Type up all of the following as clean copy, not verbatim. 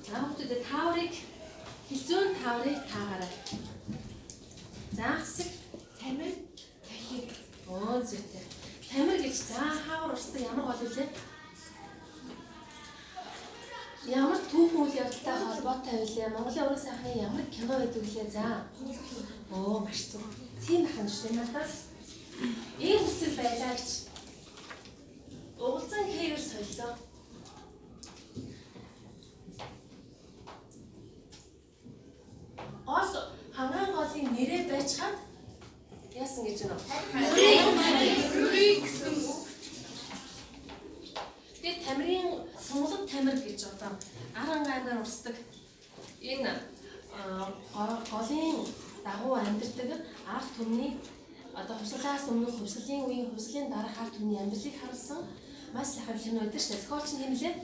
За хүүхдүүдээ тааврыг хилцүүн тааврыг таагаарай. За хэсэг Тамир тахир. Оо зүйтэй. Тамир гэж за хаавар урсдаг ямар гол вүлээ? Ямар түүхэн үйл явдалтай холбоотой вүлээ? Монголын уран сайхны ямар кино байдаг вүлээ? За. Оо маш зөв. Тийм бахан шүү дээ надаас. Ийм үсэл байлаа гэж. Угалзан хээгэр солилоо. Гол хангаан голын нэрээ байчхаад яасан гэж байна вэ? Нүрийг гэсэн үг. Тэгээд тамирын тунгалаг тамир гэж одоо арангаанаар урсдаг энэ голын дагуу амьдардаг ард түмний одоо хувьсгалаас өмнөх хувьсгалын үеийн хувьсгалын дараах ард түмний амьдралыг харуулсан маш сайхан кино байдаг шүү дээ. Зохиолч нь хэм лээ?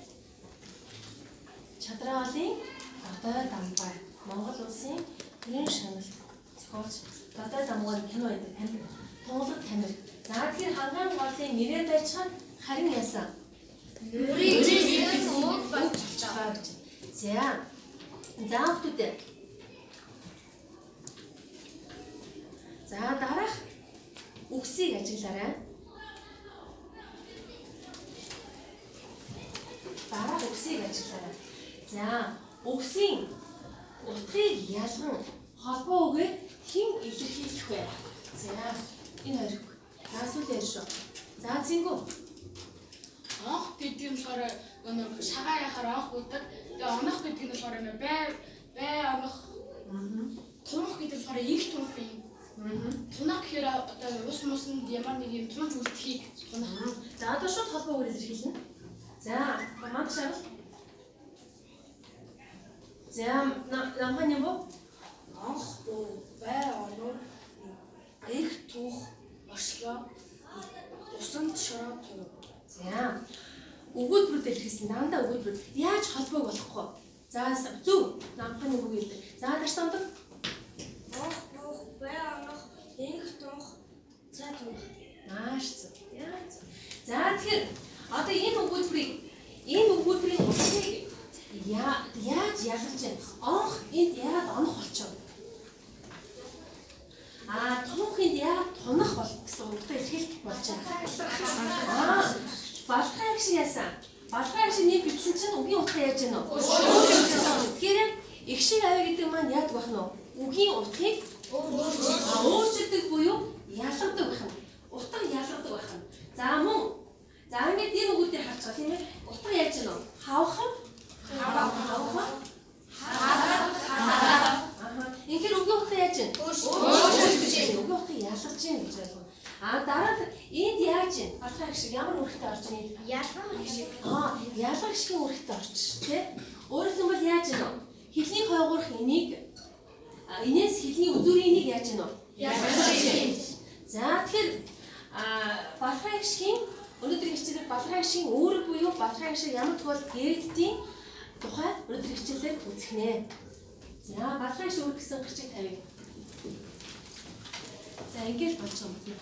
Чадраалын Додой Дамбай. Монгол улсын төрийн шагнал зохиолч Додой Дамгой кино байдаг тамир. Тунгалаг тамир. За тэгэхээр хангаан голын нэрээ барьчихад харин яасан? Нүрийг гэсэн үг болж байгаа гэж. За. За хүүхдүүдээ. За дараах үгсийг ажиглаарай. Дараах үгсийг ажиглаарай. За, үгсийн утгыг ялган холбоо үгээр хэн илэрхийлэх вэ? За, энэ хоёр үг. За, сүүлийн хоёр шүү. За, Зингүү. Онх гэдэг нь болохоор нэг шагаа яхаар онх гэдэг. Тэгээ онох гэдэг нь болохоор нэг бай онох. Тунх гэдэг нь болохоор их тунх юм. Тунах гэхээр одоо ус мусанд ямар нэг юм тунж үлдэхийг тунах. За, одоо шууд холбоо үгээр илэрхийлнэ. За, манд шаргал. За, намхан юм уу? Анх буу бай оноо их түүх ошлоо усанд шороо тунав. За, өгүүлбэрүүд илэрхийлсэн. Дандаа өгүүлбэр. Яаж холбоог болохгүй? За, зөв. Намхан юм үг хэлдэг. За, дарч дондог. Анх буух бай онох инх тунх цай тунх. Маш зөв. Яа зөв. За, тэгэхээр одоо энэ өгүүлбэрийг энэ өгүүлбэрийн утгыг яаж ялгаж байна? Онх энд яагаад онох болчихов? Аа, тунх энд яагаад тунах бол гэсэн утга илэрхийлэх болж байна. Аа, балхай шиг яасан? Балхай шиг нэг бичсэн чинь үгийн утга яаж гэнэ вэ? Тэгэхээр их шиг аваа гэдэг маань яадаг байх нь вэ? Үгийн утгыг өөрчилдөг буюу ялгадаг байх нь. Утга ялгадаг байх нь. За мөн. За ингээд энэ үгүүдийг харж байгаа тийм ээ. Утга яаж гэнэ вэ? Хавхан хавхан хаа. Инхээр үгийн утга яаж гэнэ? Өөрчилдөж байна. Үгийн утгыг ялгаж гэнэ гэж ойлгоно. Аа дараа нь энд яаж гэнэ? Балхай шиг ямар үүрэгтэй орж ийн? Ялган шиг. Аа, ялгах шигэн үүрэгтэй орж тий. Өөрөөр хэлбэл яаж гэнэ вэ? Хэлний хойгуурах энийг энээс хэлний үзүүрийн энийг яаж гэнэ вэ? Ялгаж гэнэ. За тэгэхээр балхай шигийн өнөөдрийн хичээлээр балхай шигийн үүрэг буюу балхай шиг ямар тохиолдолд гэрэгддийн тухай өнөөдрийн хичээлээр үзэх нэ. За балхай шиг үүрэг гэсэн гарчиг тавья. За ингэж болж байгаа юм байна.